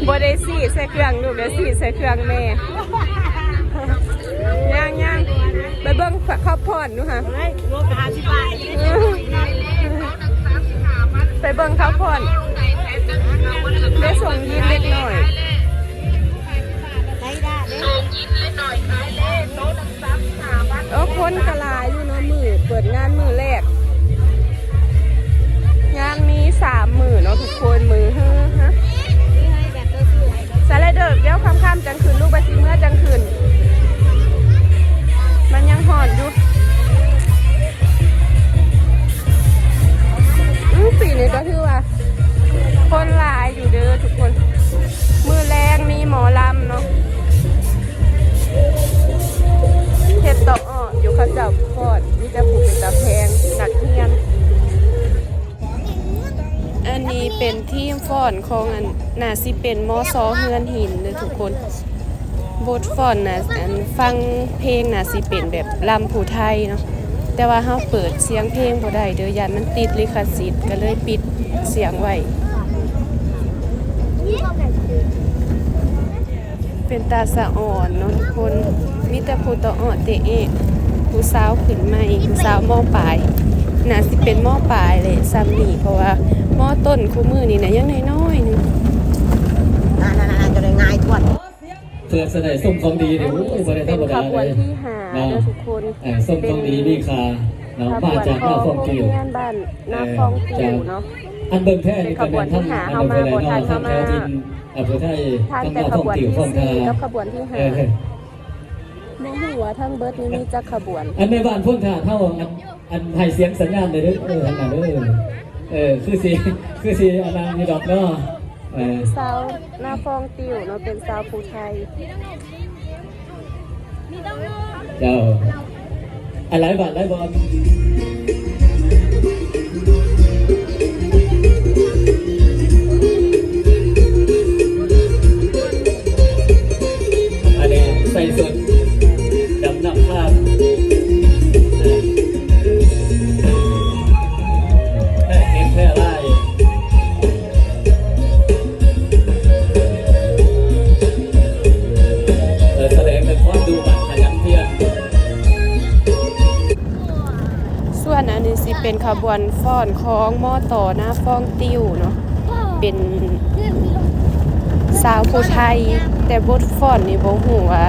ບໍ່ໄດ້ສີດໃສ່ເຄື່ອງລູກ ໄດ້ສີດໃສ່ເຄື່ອງແມ່. ຍ່າງໆ ໄປເບິ່ງເຂົ້າຜ່ອນດູຫາ ເອີ ໄປເບິ່ງເຂົ້າຜ່ອນ ໄດ້ສົ່ງຍິນເລັກນ້ອຍ. ເອີ ຄົນກໍຫຼາຍຢູ່ເນາະ ມື້ເປີດງານມື້ແລກ. ງານມີສາມມື້ເນາະທຸກຄົນ ມື້ຮືຮະ ສະໄລເດີ ດຽວຄ່ຳໆຈັ່ງຂຶ້ນ ລູກວ່າຊິເມືອຈັ່ງຂຶ້ນ ມັນຍັງຮ້ອນຢູ່. ອືມ ປີນີ້ກໍຖືວ່າຄົນຫຼາຍຢູ່ເດີທຸກຄົນ. ມື້ແລງມີໝໍລຳເນາະ ເຮັດຕອກອອກຢູ່ ເຂົາເຈົ້າຟ້ອນ ມີແຕ່ຜູ້ເປັນຕາແພງ ນັກຮຽນ. ອັນນີ້ເປັນທີມຟ້ອນຂອງ ອັນ ໜ້າຊິເປັນ ມຊ ເຮືອນຫີນເດີທຸກຄົນ. ບົດຟ້ອນນະ ອັນ ຟັງເພງນະ ຊິເປັນແບບລຳຜູ້ໄທເນາະ ແຕ່ວ່າເຮົາເປີດສຽງເພງບໍ່ໄດ້ເດີ ຢ້ານມັນຕິດລິຂະສິດ ກໍເລີຍປິດສຽງໄວ້. ເປັນຕາສະອອນເນາະທຸກຄົນ ມີແຕ່ຜູ້ຕະອອດເຕະເອະ ຜູ້ສາວຂຶ້ນໃໝ່ ຜູ້ສາວ ມ.ປາຍ ໜ້າຊິເປັນ ມ.ປາຍແຫຼະ ຊ່ຳນີ້ ເພາະວ່າ ມ.ຕົ້ນ ຄູ່ມື້ນີ້ນະ ຍັງນ້ອຍໆໜຶ່ງ. ນັ້ນໆໆ ຈະໄດ້ງ່າຍທວດ. ເພື່ອຊິໄດ້ຊົມຂອງດີນີ້ ໂອ້ຍ ບໍ່ໄດ້ທຳມະດາເດ້ເນາະ. ເປັນຂະບວນທີຫ້າເດີທຸກຄົນ ເອີ ຊົມຂອງດີມີຄ່າເນາະ ມາຈາກນາຟອງກິວ ຂະບວນຂອງໂຮງຮຽນບ້ານນາຟອງກິວເນາະ. ອັນເບິ່ງແທ້ນີ້ກໍແມ່ນທາງ ເປັນຂະບວນທີຫ້າ ເຮົາມາບໍ່ທັນ ເຮົາມາ ເອີ ຜູ້ໄທ ທາງແຕ່ຂະບວນທີສີ່ກັບຂະບວນທີຫ້າ ເອີ ບໍ່ຮູ້ວ່າທັງເບິດນີ້ມີຈັກຂະບວນ. ອັນແມ່ບ້ານໂພນທາດເຮົາ ອັນ ອັນໃຫ້ສຽງສັນຍານໄດ້ເດີ ເອີ ຫັ້ນນະເດີ ເອີ ຄືຊິ ຄືຊິອັນນັ້ນຢູ່ດອກເນາະ. ເອີ ສາວນາຟອງຕິວເນາະ ເປັນສາວຜູ້ໄທ. ເຈົ້າ ອັນຫຼາຍບາດຫຼາຍບອນ ອັນນີ້ໃສ່ຊຸດດຳນຳທາງ ເອີ ເຫັນແທ້ຫຼາຍ. ເອີ ສະແດງເຖິງຄວາມດຸດັນຂະຫຍັນພຽນ. ສ່ວນອັນນີ້ຊິເປັນຂະບວນຟ້ອນຂອງ ມຕ ນາຟອງຕິວເນາະ ເປັນຊາວຜູ້ໄທ ແຕ່ບົດຟ້ອນນີ້ບໍ່ຮູ້ວ່າ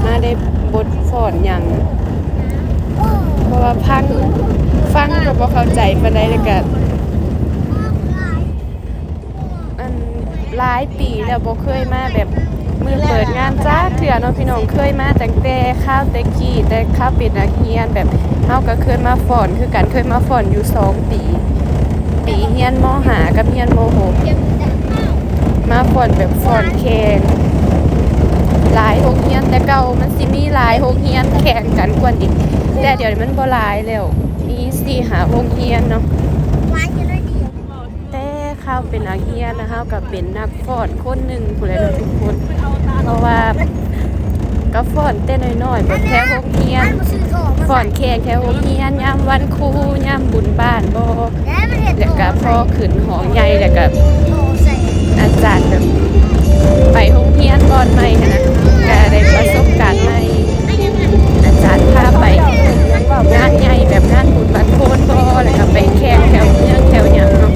ມາໄດ້ບົດຟ້ອນຫຍັງ ເພາະວ່າຟັງ ຟັງກໍບໍ່ເຂົ້າໃຈປານໃດ ແລ້ວກໍ ອັນ ຫຼາຍປີແລ້ວບໍ່ເຄີຍມາແບບມື້ເປີດງານຈັກເທື່ອເນາະພີ່ນ້ອງ. ເຄີຍມາຕັ້ງແຕ່ຄາວແຕ່ກີ້ ແຕ່ຄາວເປັນນັກຮຽນ ແບບເຮົາກໍເຄີຍມາຟ້ອນຄືກັນ ເຄີຍມາຟ້ອນຢູ່ສອງປີ ປີຮຽນ ມ.ຫ້າ ກັບຮຽນ ມ.ຫົກ ມາຟ້ອນແບບຟ້ອນແຂ່ງ ຫຼາຍໂຮງຮຽນ ແຕ່ເກົ່າມັນຊິມີຫຼາຍໂຮງຮຽນແຂ່ງກັນກວ່ານີ້ ແຕ່ດຽວນີ້ມັນບໍ່ຫຼາຍແລ້ວ ມີສີ່ຫ້າໂຮງຮຽນເນາະ. ແຕ່ຄາວເປັນນັກຮຽນນະ ເຮົາກໍເປັນນັກຟ້ອນຄົນໜຶ່ງພຸ້ນແຫຼະເນາະທຸກຄົນ ເພາະວ່າກໍຟ້ອນແຕ່ນ້ອຍໆ ແບບແຖວໂຮງຮຽນ ຟ້ອນແຂ່ງແຖວໂຮງຮຽນ ຍາມວັນຄູ ຍາມບຸນບ້ານບໍ ແລ້ວກໍພໍຂຶ້ນຫ້ອງໃຫຍ່ ແລ້ວກໍອາຈານແບບໄປໂຮງຮຽນບ່ອນໃໝ່ຫັ້ນນະ ກໍໄດ້ປະສົບການໃໝ່. ອາຈານພາໄປງານໃຫຍ່ແບບງານບຸນບ້ານໂພນບໍ ແລ້ວກໍໄປແຂ່ງແຖວເມືອງແຖວຫຍັງເນາະ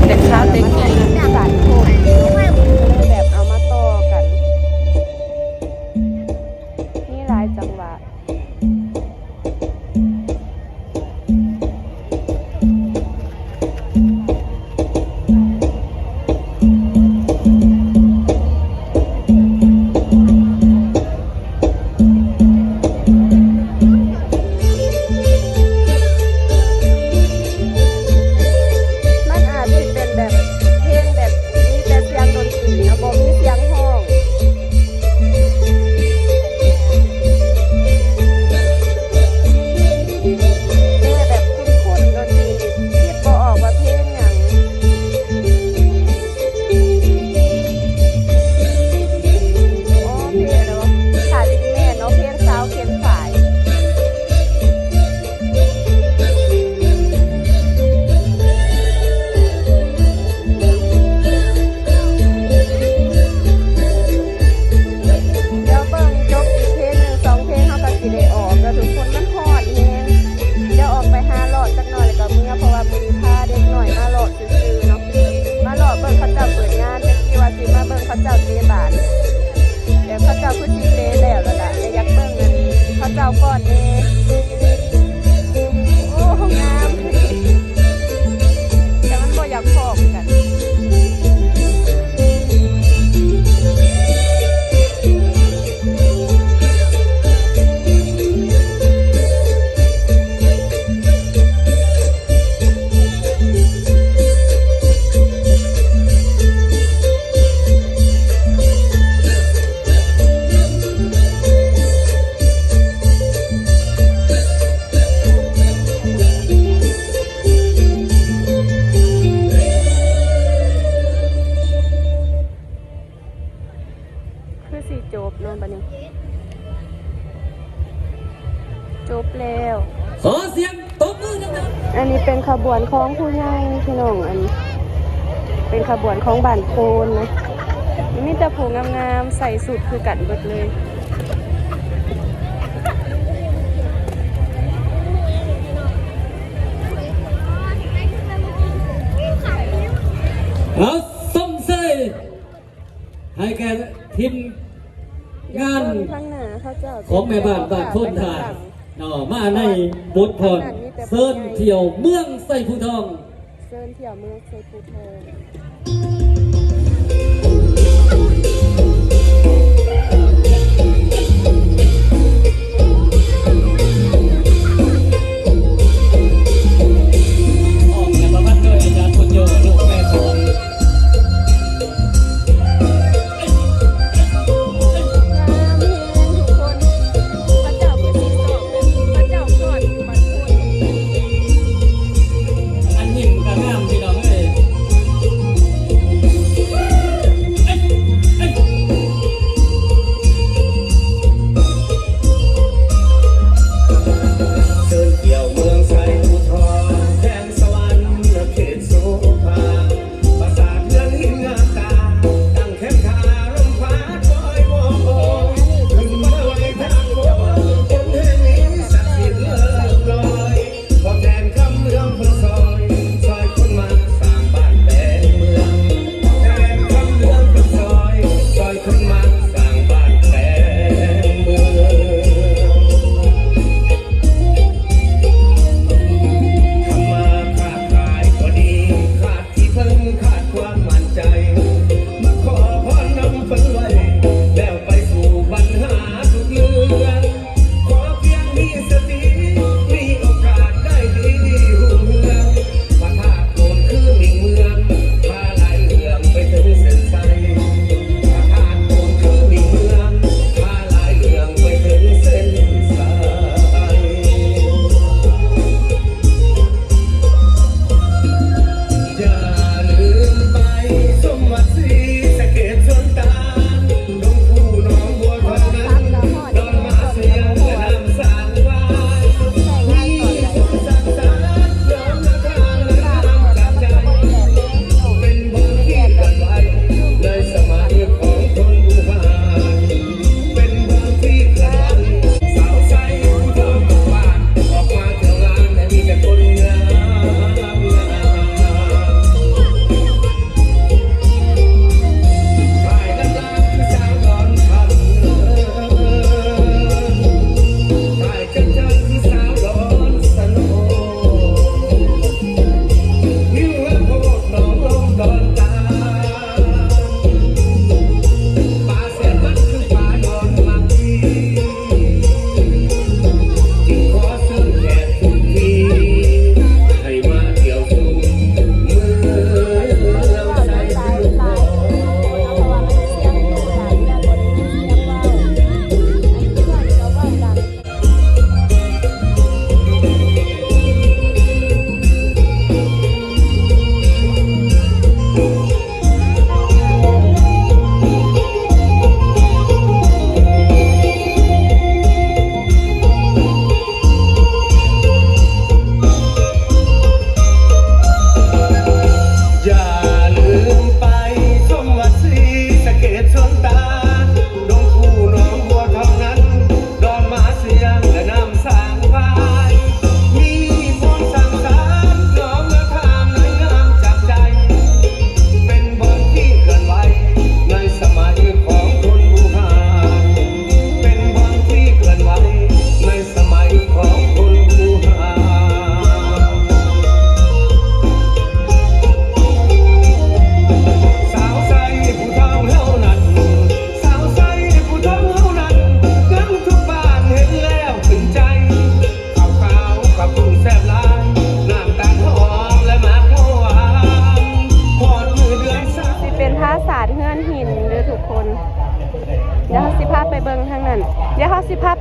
ແຕ່ຄາວແຕ່ກີ້ ແບບເອົາມາຕໍ່ກັນ ມີຫຼາຍຈັງຫວະ. ໂອ້ ງາມ ແຕ່ມັນບໍ່ຢາກພ້ອມກັນ. ຄືຊິຈົບເນາະບັດນີ້ ຈົບແລ້ວ. ຂໍສຽງຕົບມືດັງໆ. ອັນນີ້ເປັນຂະບວນຂອງຜູ້ໃຫຍ່ພີ່ນ້ອງ ອັນເປັນຂະບວນຂອງບ້ານໂພນນະ ມີແຕ່ຜູ້ງາມໆ ໃສ່ຊຸດຄືກັນເບິດເລີຍ. ເອົາ ສົ່ງເສີຍ ໃຫ້ແກ່ທີມງານຂອງແມ່ບ້ານບ້ານໂພນທາດເນາະ ມາໃນບົດພອນເຊີນທ່ຽວເມືອງໄຊພູທອງ. ເຊີນທ່ຽວເມືອງໄຊພູທອງ. ອອກແບບປະພັນໂດຍອາຈານບຸນໂຍ ລູກແມ່ສອນ. ງາມແຮງທຸກຄົນ ເຂົາເຈົ້າຄືຊິຊອບ ເຂົາເຈົ້າກອດຢູ່ບັດໂພນ. ອັນຍິ້ມກໍງາມພີ່ນ້ອງເອີຍ.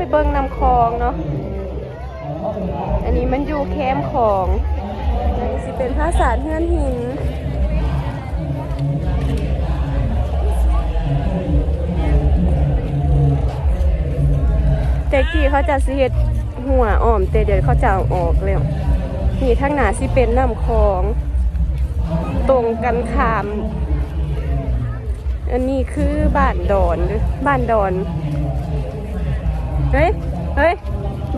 ໄປເບິ່ງນ້ຳຂອງເນາະ. ອັນນີ້ມັນຢູ່ແຄມຂອງ. ອັນນີ້ຊິເປັນປາສາດເຮືອນຫີນ. ແຕ່ກີ້ເຂົາເຈົ້າຊິເຮັດຮົ້ວອ້ອມ ແຕ່ດຽວເຂົາເຈົ້າເອົາອອກແລ້ວ. ນີ້ທາງໜ້າຊິເປັນນ້ຳຂອງ ຕົງກັນຂ້າມ. ອັນນີ້ຄືບ້ານດອນເດີ້ ບ້ານດອນ. ເຮີ້ຍ ເຮີ້ຍ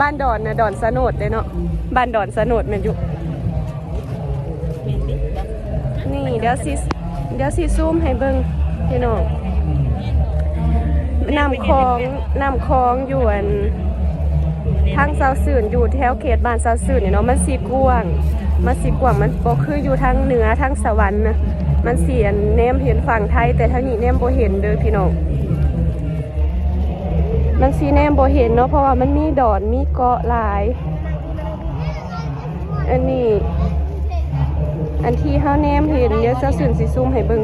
ບ້ານດອນນະ ດອນສະໂນດເດ້ເນາະ. ບ້ານດອນສະໂນດແມ່ນຢູ່. ນີ້ ດຽວຊິ ດຽວຊິຊູມໃຫ້ເບິ່ງພີ່ນ້ອງ. ນ້ຳຂອງ ນ້ຳຂອງຢູ່ອັນ ທາງເຊົາຊື່ນ ຢູ່ແຖວເຂດບ້ານເຊົາຊື່ນນີ້ເນາະ ມັນຊິກວ້າງ ມັນຊິກວ້າງ ມັນບໍ່ຄືຢູ່ທາງເໜືອ ທາງສະຫວັນນະ. ມັນຊິອັນ ແນມເຫັນຝັ່ງໄທ ແຕ່ທາງນີ້ແນມບໍ່ເຫັນເດີ້ພີ່ນ້ອງ. ມັນຊິແນມບໍ່ເຫັນເນາະ ເພາະວ່າມັນມີດອນ ມີເກາະຫຼາຍ. ອັນນີ້ ອັນທີ່ເຮົາແນມເຫັນ ດຽວສາວຊື່ນຊິຊູມໃຫ້ເບິ່ງ.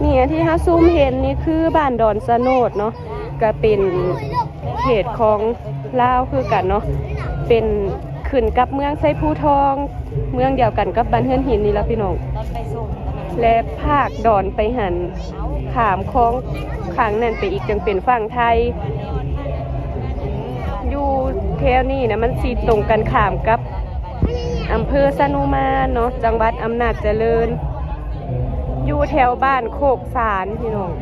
ນີ້ ອັນທີ່ເຮົາຊູມເຫັນນີ້ຄືບ້ານດອນສະໂນດເນາະ ກະເປັນເຂດຂອງລາວຄືກັນເນາະ ເປັນ ຂຶ້ນກັບເມືອງໄຊພູທອງ ເມືອງດຽວກັນກັບບ້ານເຮືອນຫີນນີ້ລະພີ່ນ້ອງ. ແລະພາກດອນໄປຫັ້ນ ຂ້າມຂອງຂ້າງນັ້ນໄປອີກ ຈຶ່ງເປັນຝັ່ງໄທ. ຢູ່ແຖວນີ້ນະ ມັນຊິຕົງກັນຂ້າມກັບອຳເພີຊະນຸມານເນາະ ຈັງຫວັດອຳນາດຈະເລີນ. ຢູ່ແຖວບ້ານໂຄກສານພີ່ນ້ອງ.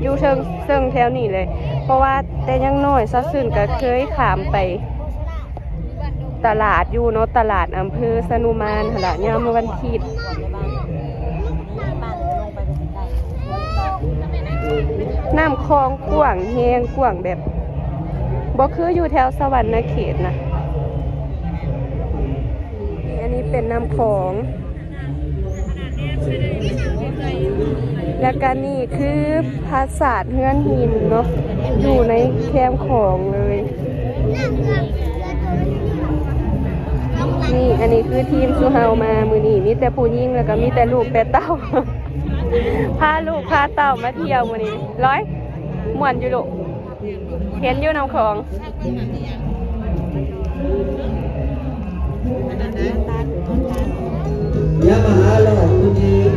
ຢູ່ເທິງ ເຊິ່ງແຖວນີ້ເລີຍ ເພາະວ່າແຕ່ຍັງນ້ອຍ ສາວຊື່ນກະເຄີຍຂ້າມໄປຕະຫຼາດຢູ່ເນາະ ຕະຫຼາດອຳເພີຊະນຸມານຫັ້ນລະ ຍາມວັນທິດ. ນ້ຳຂອງກວ້າງແຮງ ກວ້າງແບບ ບໍ່ຄືຢູ່ແຖວສະຫວັນນະເຂດນະ. ນີ້ ອັນນີ້ເປັນນ້ຳຂອງ. ແລ້ວກະນີ້ຄືປາສາດເຮືອນຫີນເນາະ ຢູ່ໃນແຄມຂອງເລີຍ. ນີ້ ອັນນີ້ຄືທີມສຸເຮົາມາມື້ນີ້ ມີແຕ່ຜູ້ຍິງ ແລ້ວກະມີແຕ່ລູກແຕ່ເຕົ້າ ພາລູກພາເຕົ້າມາທ່ຽວມື້ນີ້. ລອຍ ມ່ວນຢູ່ລູກ? ເຫັນຢູ່ນ້ຳຂອງ.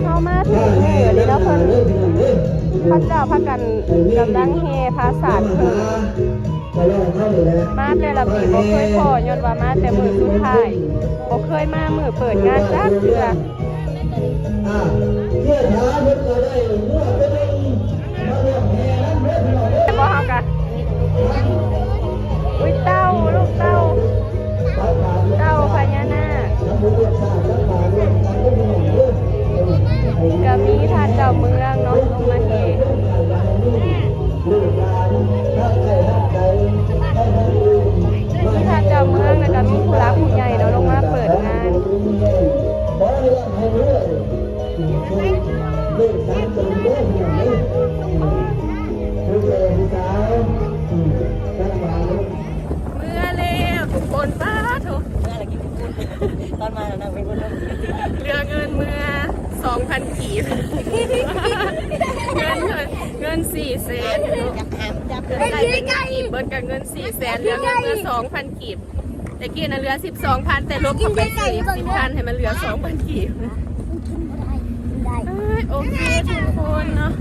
ເຮົາມາຖືກມື້ນີ້ເນາະ ເພິ່ນ ເຂົາເຈົ້າພາກັນກຳລັງແຫ່ຜາສາດເພິ່ນ. ມາແຕ່ລະປີບໍ່ເຄີຍພໍ້ ຍ້ອນວ່າມາແຕ່ມື້ສຸດທ້າຍ ບໍ່ເຄີຍມາມື້ເປີດງານຈັກເທື່ອ. ອ່າ ເສຍຖາເພິ່ນກໍໄດ້ງົວໂຕໜຶ່ງມາຮ່ວມແຫ່ນຳເດີພີ່ນ້ອງເດີ. ບໍ່ ເຮົາກະ ອຸ້ຍ ເຕົ້າ ລູກເຕົ້າ ເຕົ້າພະຍານາກ ກະມີທ່ານເຈົ້າເມືອງເນາະ ລົງມາແຫ່. ມີທ່ານເຈົ້າເມືອງ ແລ້ວກະມີຜູ້ຫຼັກຜູ້ໃຫຍ່ເນາະ ລົງມາເປີດງານ. ເມືອແລ້ວທຸກຄົນ ປາໂທ້ ເມືອແລ້ວກິນ ຕອນມານາງເປັນຄົນເຫຼືອເງິນເມືອສອງພັນກີບ ເງິນ ເງິນສີ່ແສນເນາະ ເງິນໄດ້ເປັນກີບ ເບິດກັບເງິນສີ່ແສນ ເຫຼືອເງິນເມືອສອງພັນກີບ. ແຕ່ກີ້ນະເຫຼືອສິບສອງພັນ ແຕ່ລົບເຂົ້າໄປສີ່ສິບພັນ ໃຫ້ມັນເຫຼືອສອງພັນກີບ. ໂອເຄທຸກຄົນເນາະ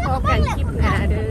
ພໍ້ກັນຄລິບໜ້າເດີ.